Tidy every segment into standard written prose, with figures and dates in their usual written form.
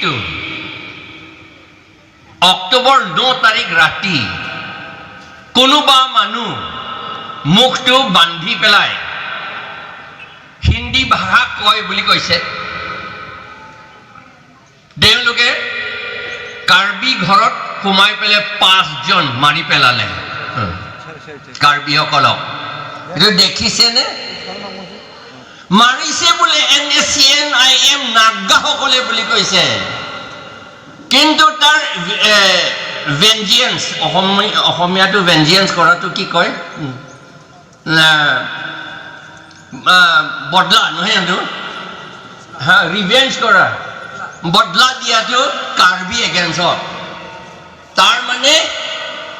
কিন্তু অক্টোবৰ 9 তাৰিখ ৰাতি কোনোবা মানুহ মুখটো বান্ধি পেলাই হিন্দী ভাষা কয় বুলি কৈছে। তেওঁলোকে কাৰ্বি ঘৰত সোমাই পেলাই পাঁচজন মাৰি পেলালে কাৰ্বিসকলক। এইটো দেখিছেনে? মাৰিছে বোলে এনএছচিএন আইএম নাগাসকলে বুলি কৈছে। কিন্তু তাৰ ভেঞ্জিয়েন্স, অসমীয়াটো ভেঞ্জিয়েন্স কৰাটো কি কয়? বদলা নহয় জানো? হা, ৰিভেঞ্জ কৰা, বদলা দিয়াটো কাৰ্বি এগেইনষ্টত। তাৰ মানে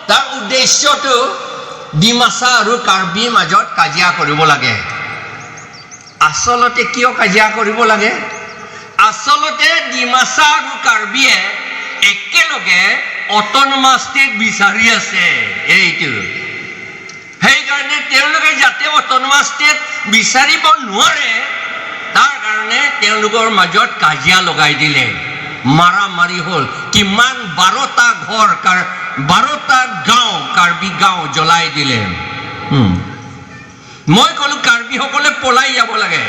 তাৰ উদ্দেশ্যটো ডিমাচা আৰু কাৰ্বিৰ মাজত কাজিয়া কৰিব লাগে। আচলতে কিয় কাজিয়া কৰিব লাগে? আচলতে ডিমাচা আৰু কাৰ্বিয়ে একেলগে অট'নমাছ ষ্টেট বিচাৰি আছে এইটো। সেইকাৰণে তেওঁলোকে যাতে অট'নমাছ ষ্টেট বিচাৰিব নোৱাৰে, তাৰ কাৰণে তেওঁলোকৰ মাজত কাজিয়া লগাই দিলে। মাৰা মাৰি হ'ল। কিমান 12টা ঘৰ কাৰ, 12টা গাঁও, কাৰ্বি গাঁও জ্বলাই দিলে। মই ক'লো, কাৰ্বিসকলে পলাই যাব লাগে,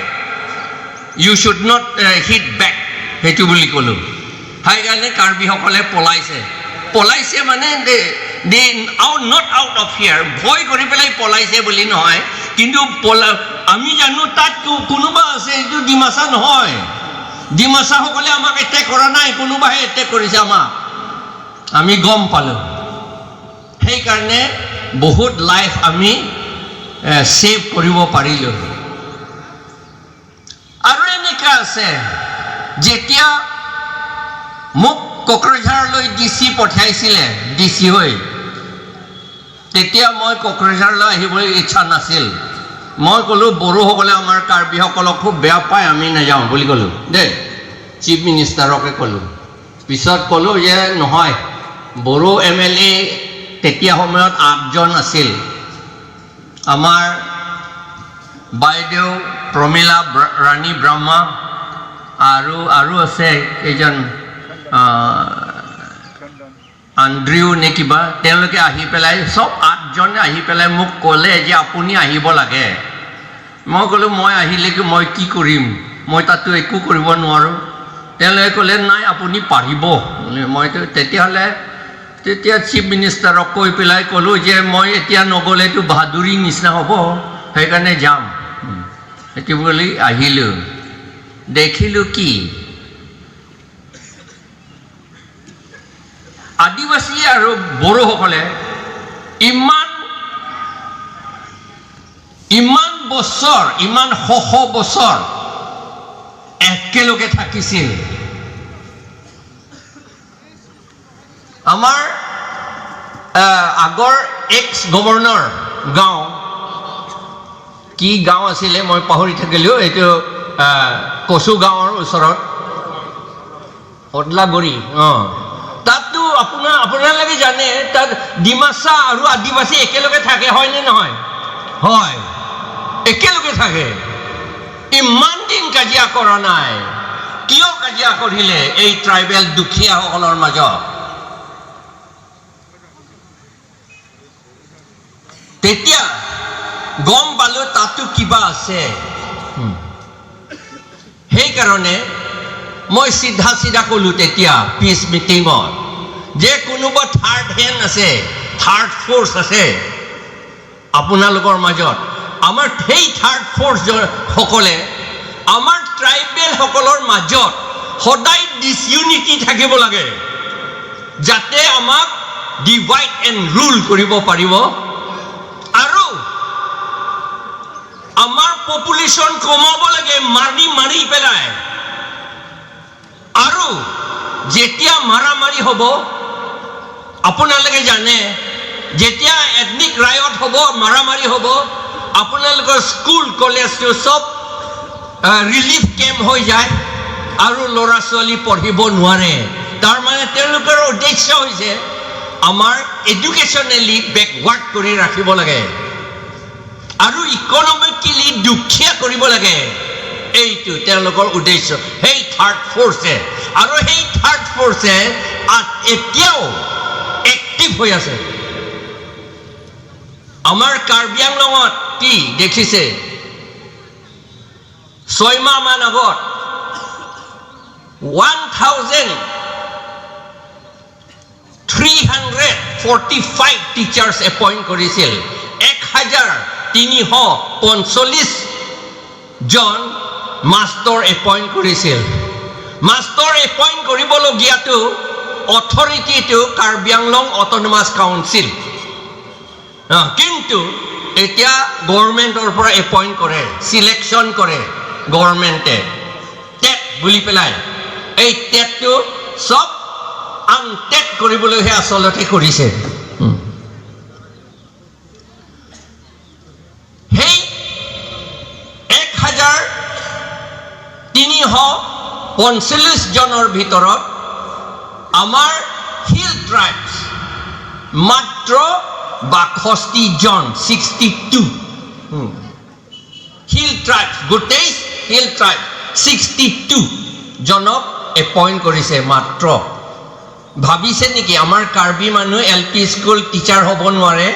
you should not hit back, সেইটো বুলি ক'লোঁ। সেইকাৰণে কাৰ্বিসকলে পলাইছে। পলাইছে মানে they out not out of fear, ভয় কৰি পেলাই পলাইছে বুলি নহয়। কিন্তু আমি জানো তাত কোনোবা আছে। এইটো ডিমাচা নহয়। ডিমাচাসকলে আমাক এটেক কৰা নাই, কোনোবাহে এটেক কৰিছে আমাক। আমি গম পালোঁ। সেইকাৰণে বহুত লাইফ আমি ছেভ কৰিব পাৰিলোঁ। আৰু এনেকুৱা আছে, যেতিয়া মোক কোকৰাঝাৰলৈ ডি চি পঠাইছিলে, ডি চি হৈ, তেতিয়া মই কোকৰাঝাৰলৈ আহিবলৈ ইচ্ছা নাছিল। মই ক'লোঁ, বড়োসকলে আমাৰ কাৰ্বিসকলক খুব বেয়া পায়, আমি নাযাওঁ বুলি ক'লোঁ দেই। চিফ মিনিষ্টাৰকে ক'লোঁ। পিছত ক'লোঁ যে নহয়, বড়ো এমএলএ তেতিয়া সময়ত আঠজন আছিল। আমাৰ বাইদেউ প্ৰমীলা ৰাণী ব্ৰহ্মা আৰু আছে কেইজন, আণ্ড্ৰিউ নে কিবা, তেওঁলোকে আহি পেলাই, চব আঠজনে আহি পেলাই মোক ক'লে যে আপুনি আহিব লাগে। মই ক'লোঁ, মই আহিলে কি, মই কি কৰিম? মই তাতো একো কৰিব নোৱাৰোঁ। তেওঁলোকে ক'লে, নাই, আপুনি পাৰিব। মইতো তেতিয়াহ'লে তেতিয়া চিফ মিনিষ্টাৰক কৈ পেলাই ক'লোঁ যে মই এতিয়া নগ'লেতো বাহাদুৰীৰ নিচিনা হ'ব, সেইকাৰণে যাম। সেইটো বুলি আহিলোঁ। দেখিলোঁ কি, আদিবাসী আৰু বড়োসকলে ইমান ইমান বছৰ, ইমান শ শ বছৰ একেলগে থাকিছিল। আমাৰ আগৰ এক্স গভৰ্ণৰ গাঁও, কি গাঁও আছিলে মই পাহৰি থাকিলোঁ, এইটো কচু গাঁৱৰ ওচৰত অদলাগুৰি। অঁ, তাততো আপোনালোকে জানে, তাত ডিমাচা আৰু আদিবাসী একেলগে থাকে, হয়নে নহয়? হয়, একেলগে থাকে। ইমান দিন কাজিয়া কৰা নাই। কিয় কাজিয়া কৰিলে এই ট্ৰাইবেল দুখীয়াসকলৰ মাজত? তেতিয়া গম পালো তাতো কিবা আছে। সেইকাৰণে মই চিধা চিধা ক'লোঁ তেতিয়া পিচ মিটিঙত যে কোনোবা থাৰ্ড হেণ্ড আছে, থাৰ্ড ফ'ৰ্চ আছে আপোনালোকৰ মাজত। আমাৰ সেই থাৰ্ড ফ'ৰ্চ সকলে আমাৰ ট্ৰাইবেলসকলৰ মাজত সদায় ডিছইউনিটি থাকিব লাগে, যাতে আমাক ডিভাইড এণ্ড ৰুল কৰিব পাৰিব আৰু আমাৰ পপুলেশ্যন কমাব লাগে মাৰি মাৰি পেলাই। আৰু যেতিয়া মাৰামাৰি হ'ব, আপোনালোকে জানে, যেতিয়া এথনিক ৰায়ট হ'ব, মাৰামাৰি হ'ব, আপোনালোকৰ স্কুল কলেজটো চব ৰিলিফ কেম্প হৈ যায় আৰু ল'ৰা ছোৱালী পঢ়িব নোৱাৰে। তাৰমানে তেওঁলোকৰ উদ্দেশ্য হৈছে আমাৰ এডুকেশ্যনেলি বেকৱাৰ্ড কৰি ৰাখিব লাগে আৰু ইকনমিকেলি দুখীয়া কৰিব লাগে। এইটো তেওঁলোকৰ উদ্দেশ্য, সেই থাৰ্ড ফ'ৰ্চে। আৰু সেই থাৰ্ড ফ'ৰ্চে এতিয়াও এক্টিভ হৈ আছে। আমাৰ কাৰ্বি আংলঙত কি দেখিছে, 6 মাহমান আগত 1345 teachers appoint কৰিছিল। 1345 জন মাষ্টৰ এপইণ্ট কৰিছিল। মাষ্টৰ এপইণ্ট কৰিবলগীয়াটো অথৰিটিটো কাৰ্বি আংলং অট'নমাছ কাউন্সিল, কিন্তু এতিয়া গভৰ্ণমেণ্টৰ পৰা এপইণ্ট কৰে, চিলেকশ্যন কৰে গভৰ্ণমেণ্টে টেট বুলি পেলাই। এই টেটটো চব আনটেট কৰিবলৈহে আচলতে কৰিছে। সেই 1345 জনৰ ভিতৰত আমাৰ হিল ট্ৰাইবছ মাত্ৰ 62 জন, 62 হিল ট্ৰাইবছ। গোটেই হিল ট্ৰাইব 62 জনক এপইণ্ট কৰিছে মাত্ৰ। ভাবিছে নেকি আমাৰ কাৰ্বি মানুহ এল পি স্কুল টিচাৰ হ'ব নোৱাৰে?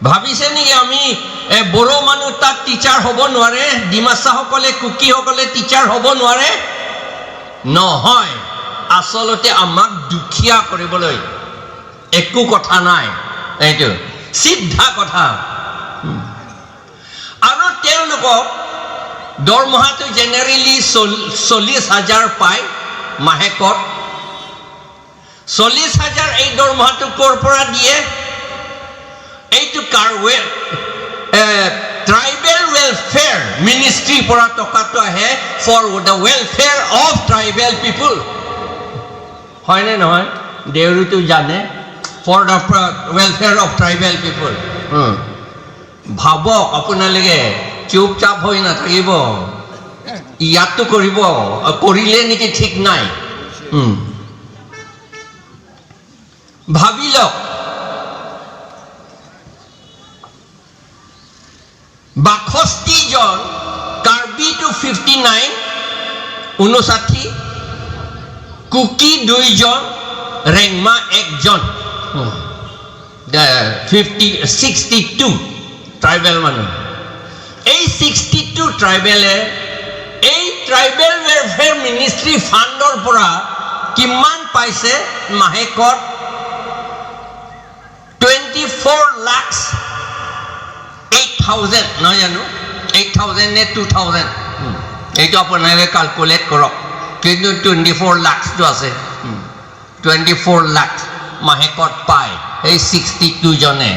ভাবিছে নেকি আমি বড়ো মানুহ তাত টিচাৰ হ'ব নোৱাৰে? ডিমাচাসকলে, কুকিসকলে টিচাৰ হ'ব নোৱাৰে? নহয়, আচলতে আমাক দুখীয়া কৰিবলৈ, একো কথা নাই, এইটো চিধা কথা। আৰু তেওঁলোকক দৰমহাটো জেনেৰেলি 40,000 পায় মাহেকত, 40,000। এই দৰমহাটো ক'ৰ পৰা দিয়ে? এইটো কাৰ ট্ৰাইবেল ৱেলফেয়াৰ মিনিষ্ট্ৰীৰ পৰা টকাটো আহে, for the welfare of tribal people, হয়নে নহয়? দেউৰীটো জানে, for the welfare of tribal people। ভাবক আপোনালোকে, চুপচাপ হৈ নাথাকিব। ইয়াতো কৰিব, কৰিলে নেকি ঠিক নাই। ভাবি লওক, 62 জন কাৰ্বি টু 59, 59, কুকি দুইজন, ৰেংমা একজন, 62 ট্ৰাইবেল মানুহ। এই 62 ট্ৰাইবেলে এই ট্ৰাইবেল ৱেলফেয়াৰ মিনিষ্ট্ৰী ফাণ্ডৰ পৰা কিমান পাইছে মাহেকত? 24 lakhs 8,000, নহয় জানো? 8,000 নে 2,000, এইটো আপোনালোকে কালকুলেট কৰক। কিন্তু 24 লাখছটো আছে, 24 লাখ মাহেকত পায় এই 62 জনে।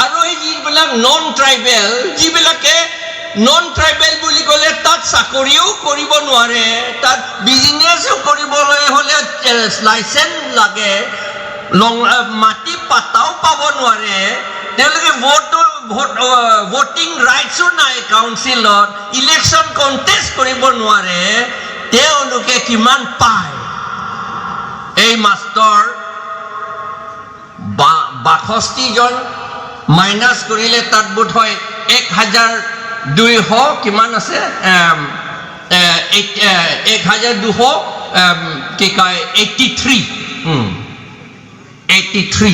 আৰু এই যিবিলাক নন ট্ৰাইবেল, যিবিলাকে নন ট্ৰাইবেল বুলি ক'লে তাত চাকৰিও কৰিব নোৱাৰে, তাত বিজনেছো কৰিবলৈ হ'লে লাইচেঞ্চ লাগে, লং মাটি পাতাও পাব নোৱাৰে, তেওঁলোকে ভোটিং ৰাইটছো নাই, কাউন্সিলত ইলেকশ্যন কণ্টেষ্ট কৰিব নোৱাৰে, তেওঁলোকে কিমান পায়? এই মাষ্টৰ 62 জন মাইনাছ কৰিলে তাত বোধ হয় 1200 কিমান আছে, 1200 কি কয়, 83, 83।